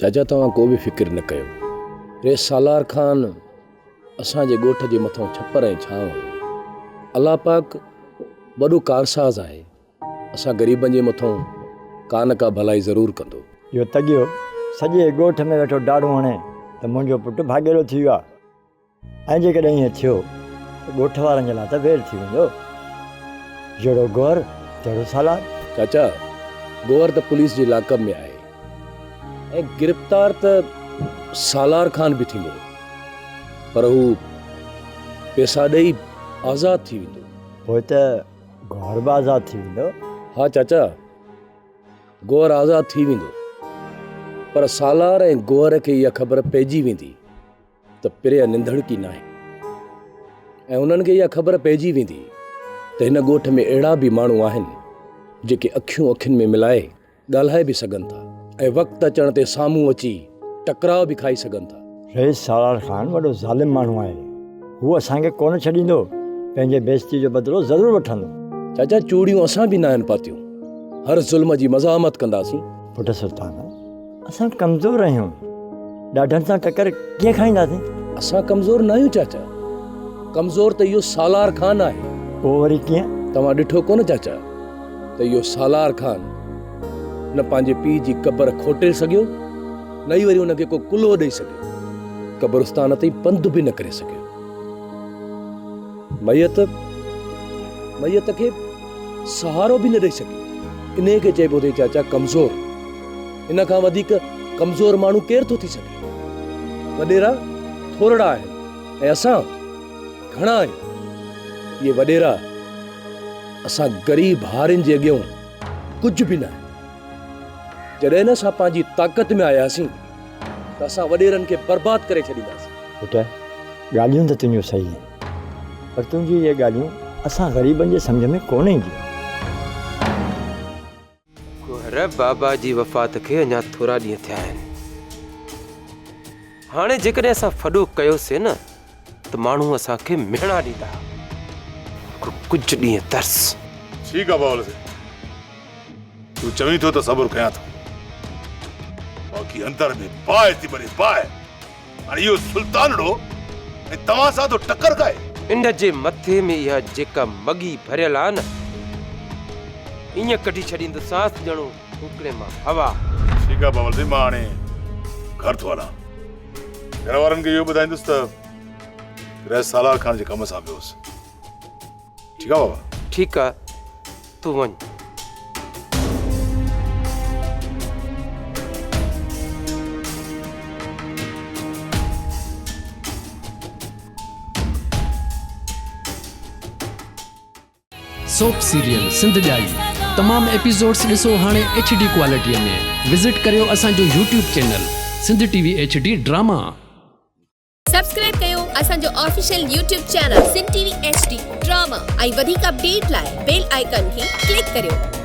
چاچا توهان ڪو به فڪر نه ڪيو. ريس سالار خان اسان جي ڳوٺ جي مٿان ڇپر ۽ ڇانو هيو. الله پاڪ وڏو ڪارساز آهي. اسان غريبن جي مٿان ڪا نه ڪا ڀلائي ضرور ڪندو. اهو تڳيو سڄي ڳوٺ ۾ ويٺو ڊاڙون هڻي ته منهنجو پٽ ڀاڳيلو ٿي ويو آهي. ۽ جيڪڏهن ائين ٿيو ته ڳوٺ وارن جي لاء ته وير ٿي ويندو. جهڙو گوهر تهڙو سالار. چاچا، گوهر ته پوليس جي لاڪپ ۾ آهي ۽ گرفتار ته سالار خان به ٿيندو پر هو پيسا ڏئي آزاد ٿي ويندو. پوء ته گوهر به آزاد ٿي ويندو. ها چاچا، گوهر آزاد ٿي ويندو پر سالار ۽ گوهر کي اها خبر پئجي ويندي ته پريا ننڌڻڪي ناهي ۽ انهن کي اها خبر پئجي ويندي ته هن ڳوٺ ۾ اهڙا به ماڻهو آهن جيڪي اکيون اکين ۾ ملائي ڳالهائي به سگهن ٿا ۽ وقت اچڻ تي سامهون اچي ٽڪراء به کائي سگهن ٿا. رئيس سالار خان وڏو ظالم ماڻهو آهي. هو اسان کي ڪونه ڇڏيندو. پنهنجي بيعزتي جو بدلو ضرور وٺندو. چاچا چوڙيون اسان به ناهن پاتيون. هر ظلم جي مزاحمت ڪنداسين. پٽ سلطان! اسان ڪمزور آهيون، ڏاڍن سان ٽڪر ڪيئن کائينداسين؟ اسان ڪمزور ناهيون چاچا، ڪمزور ته اهو سالار خان آهي. اهو وري ڪيئن؟ توهان ڏٺو ڪونه چاچا ته اهو سالار خان نه پنهنجي پيء جي قبر کوٽي سگهيو نه ئي وري ان کي ڪو ڪلهو ڏئي سگهيو، قبرستان تائين پنڌ به نه ڪري سگهيو. ميت ميت کي سهارو به نه ڏئي سگهيو. انهيء کي چئبو اٿئي چاچا ڪمزور. ان کان وڌيڪ ڪمزور ماڻهو ڪير ٿو ٿي سگهي؟ وڏيرا ٿورڙا آهن ۽ اسان گهڻا آهيون. اهي وڏيرا اسان غريب هارين جي اڳيون ڪجهه به ناهن. جڏهن اسان پنهنجي طاقت ۾ آياسين ته اسان وڏيرن کي برباد ڪري ڇڏينداسين. پٽ، ڳالهيون ته تنهنجون صحيح آهن، پر تنهنجون اهي ڳالهيون اسان غريبن جي سمجهه ۾ ڪونه اينديون. گوهر بابا جي وفات کي اڃا ٿورا ڏينهن ٿيا آهن. هاڻي جيڪڏهن اسان ڦڏو ڪيوسين نه ته ماڻهو اسان کي مهڻا ڏيندا. رڳو ڪجهه ڏينهن ترس. ٺيڪ آ بابل سائين. تون چوين ٿو ته صبر ڪيان ٿو. باقي اندر ۾ باهه ٿي ٻري باهه. هاڻي اهو سلطانڙو ۽ توهان سان ٿو ٽڪر کائي. ان جي مٿي ۾ اها جيڪا مڳي ڀريل آ نه، ائين ڪڍي ڇڏيندوسانس ڄڻو ڦوڪڻي مان هوا. ٺيڪ آ بابل سائين مان هاڻي گهر ٿو هلان. گهر وارن کي اهو ٻڌائيندس ته رئيس سالار خان جي ڪم سان ويو هوس. ٺيڪ آ بابا. ٺيڪ آ تون وڃ. سوپ سيريل سنڌ ڄائي تمام ايپيسوڊس ڏسو هاڻي ايڇ ڊي ڪوالٽي ۾ وزٽ ڪريو اسان جو YouTube channel Sindh T V H D drama. Subscribe ڪيو اسان جو official YouTube channel Sindh T V H D drama ۽ وڌيڪ اپڊيٽ لاء بيل آئيڪان کي ڪلڪ ڪريو.